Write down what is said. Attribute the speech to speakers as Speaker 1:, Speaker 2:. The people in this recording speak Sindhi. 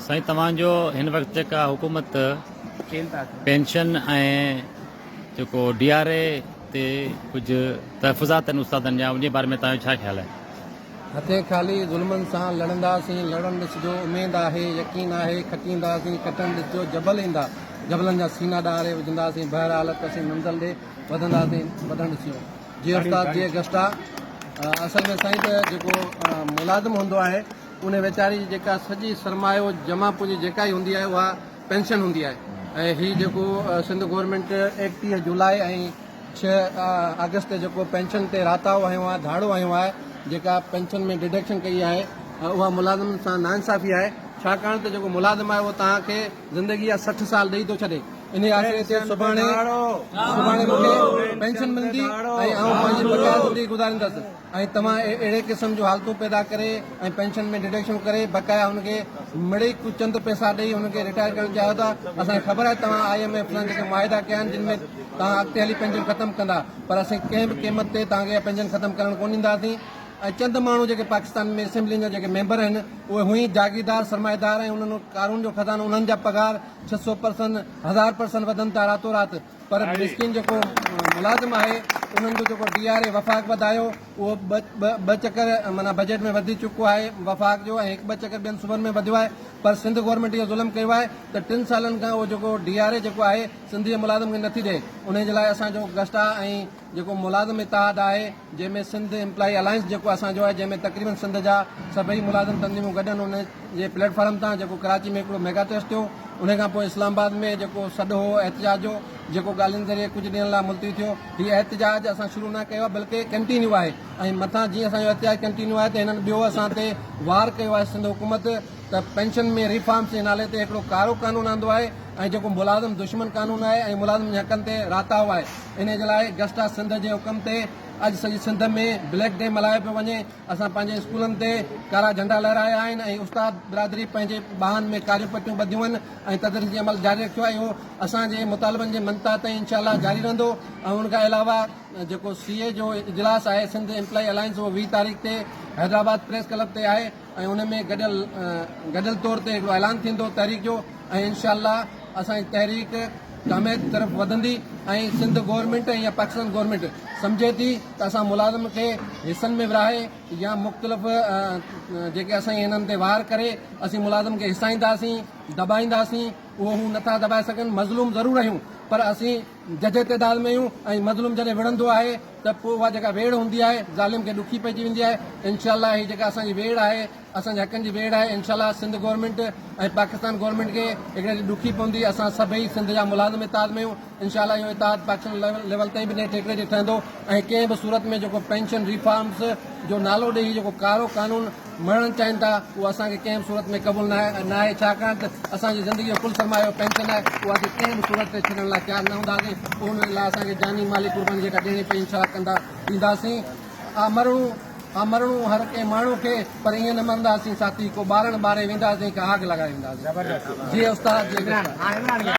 Speaker 1: سائين توهان جو هن وقت جيڪا حڪومت پينشن ۽ جيڪو ڊي آر اي تي ڪجهه تحفظات آهن استادن جا ان جي باري ۾ توهان جو ڇا خيال آهي؟
Speaker 2: هٿين خالي ظلمن سان لڙنداسين لڙڻ ڏسجو اميد آهي يقين آهي کٽينداسين کٽڻ ڏسجو جبل ايندا جبلن جا سينا ڏاري وجهنداسين بهرحال ته اسين منزل ڏي وڌنداسين وڌڻ ڏسجو جي استاد جي گسٽا اصل ۾ سائين ته جيڪو ملازم هوندو آهي ان ويچاري جي جيڪا سڄي سرمايو جمع پونجي جيڪا ئي هوندي آهي اها پينشن هوندي آهي ۽ هي جيڪو سنڌ گورنمينٽ 31 جولاء ۽ 6 آگسٽ تي جيڪو پينشن تي راتاهو هنيو آهي ڌاڙو هنيو آهي جيڪا پينشن ۾ ڊڊڪشن ڪئي آهي اها ملازمن سان ناانصافي آهي ڇاڪاڻ ته جيڪو ملازم آهي اهو توهان کي زندگي جا 60 سال ڏئي ٿو ڇڏي انهي آسري تي سڀاڻي سڀاڻي مون کي پينشن ملندي ۽ آئون پنهنجي بقايا زندگي گذاريندس ۽ توهان اهڙي قسم جون حالتون پيدا ڪري ۽ پينشن ۾ ڊڊڪشن ڪري بقايا هن کي مڙئي ڪجهه چند پئسا ڏئي هن کي رٽائر ڪرڻ چاهيو ٿا. اسان کي خبر آهي توهان I M F سان جيڪي معاهدا ڪيا آهن جن ۾ توهان اڳتي هلي پينشن ختم ڪندا پر اسين ڪنهن به قيمت تي توهان کي اها پينشن ختم ڪرڻ ڪونه ڏينداسين ۽ چند ماڻهو جيڪي پاڪستان ۾ اسيمبلين جا جيڪي ميمبر آهن اهي هونئن ئي جاگيردار سرمائيدار ۽ انهن قارون جو خزانو انهن جا پگهار 600 پرسن هزار پرسن وڌن ٿا راتو رات پر مسڪين جيڪو ملازم آهي انهن جو جيڪو ڊي آر اي وفاق وڌايو اهو ٻه ٻه ٻه چڪر معنيٰ بجيٽ ۾ وڌي چڪو آهي وفاق جو ۽ هڪ ٻه چڪر ٻين صوبن ۾ وڌيو آهي پر سنڌ گورنمينٽ اهو ظلم ڪيو آهي ته ٽن سالن کان اهو جيڪو ڊي آر اي جيڪو آهي سنڌ جي ملازم کي نٿي ڏئي انهي جي لاء اسان جو گسٽا ۽ جيڪو ملازم اتحاد آهي جنهن ۾ سنڌ امپلائي الائنس جيڪو اسان جو آهي جنهن ۾ تقريبن سنڌ جا سڀئي ملازم تنظيمون گڏ آهن ان جي پليٽ فارم تان جيڪو ڪراچي ۾ هڪڙو ميگا ٽيسٽ ٿيو ان کان پوء اسلام آباد ۾ جيڪو سڏ هو احتجاج جو جيڪو ڳالهين ذريعي ڪجهه ڏينهن لاء ملتوي ٿيو هي احتجاج اسان شروع نه ڪيو آهي بلڪه ڪنٽينيو آهي ۽ مٿان جيئن اسان جو احتجاج ڪنٽينيو آهي ته هنن ٻيو اسان تي وار ڪيو آهي سنڌ حڪومت ته پينشن ۾ ريفارمز جي نالي تي هڪڙو ڪارو قانون آندو آهي ۽ جيڪو ملازم دشمن قانون آهي ۽ ملازمن جي حقن تي راتاهو آهي انهي جي لاء گسٽا سنڌ جي حڪم تي اڄ سڄي سنڌ ۾ بليڪ ڊي ملهايو پيو وڃي اسان پنهنجي اسڪولن تي ڪارا جهنڊا لهرايا آهن ۽ استاد برادري پنهنجي ٻانهن ۾ ڪاريون پٽيون ٻڌيون آهن ۽ تدريسي عمل جاري رکيو آهي اهو اسان جي مطالبن جي مڃتا تائين انشاء الله جاري رهندو ۽ ان کان علاوه جيڪو سي اي جو اجلاس آهي سنڌ امپلائي الائنس اهو 20 تاريخ تي حيدرآباد پريس ڪلب تي آهي ۽ ان ۾ گڏيل گڏيل طور تي هڪڙو اعلان ٿيندو تحريڪ جو ۽ انشاء الله اسان جي تحريڪ ڪاميابي طرف وڌندي ۽ سنڌ گورنمينٽ ۽ يا پاڪستان گورنمينٽ سمجهي ٿي ته اسان ملازم کي حصن ۾ ورهائي يا مختلف جيڪي اسان هنن تي وار ڪري اسين ملازم کي حصائينداسين دٻائينداسين اهو هو نٿا دٻائي سگهن مظلوم ضرور آهيون پر اسين ججهي تعداد ۾ آهيون ۽ مظلوم جڏهن وڙهندو آهي ته پوء اها جيڪا ويڙهه هوندي آهي ظالم کي ڏکي پئجي ويندي آهي انشاء الله هي جيڪا اسان جي ويڙهه آهي اسان جي حقن جي ويڙهه آهي انشاء الله سنڌ گورنمينٽ ۽ پاڪستان گورنمينٽ کي هڪڙي ڏينهن ڏکي پوندي اسان سڀئي سنڌ جا ملازم اتحاد ۾ آهيون انشاء الله اهو اتحاد پاڪستان ليول تائين به نيٺ هڪڙي ڏينهن ٺهندو ۽ ڪنهن به صورت ۾ جيڪو پينشن ريفارمز جو نالو ڏئي جيڪو ڪارو قانون مڙهڻ چاهين ٿا اهو اسان کي ڪنهن به صورت ۾ قبول ناهي ڇاڪاڻ ته اسان جي زندگي جو ڪل سرمايو پينشن آهي اها اسين ڪنهن به صورت تي ڇڏڻ لاء تيار نه هونداسين ان لاء اسان کي جاني مالي قرباني جيڪا ڏيڻي پئي انشاء الله ڪندا ڏينداسين آ مرڻو آ مرڻو هر ڪنهن ماڻهو کي پر ائين نه مرنداسين ساٿي ڪو ٻارڻ ٻاري وينداسين ڪا آگ لڳائي وينداسين جي استاد جي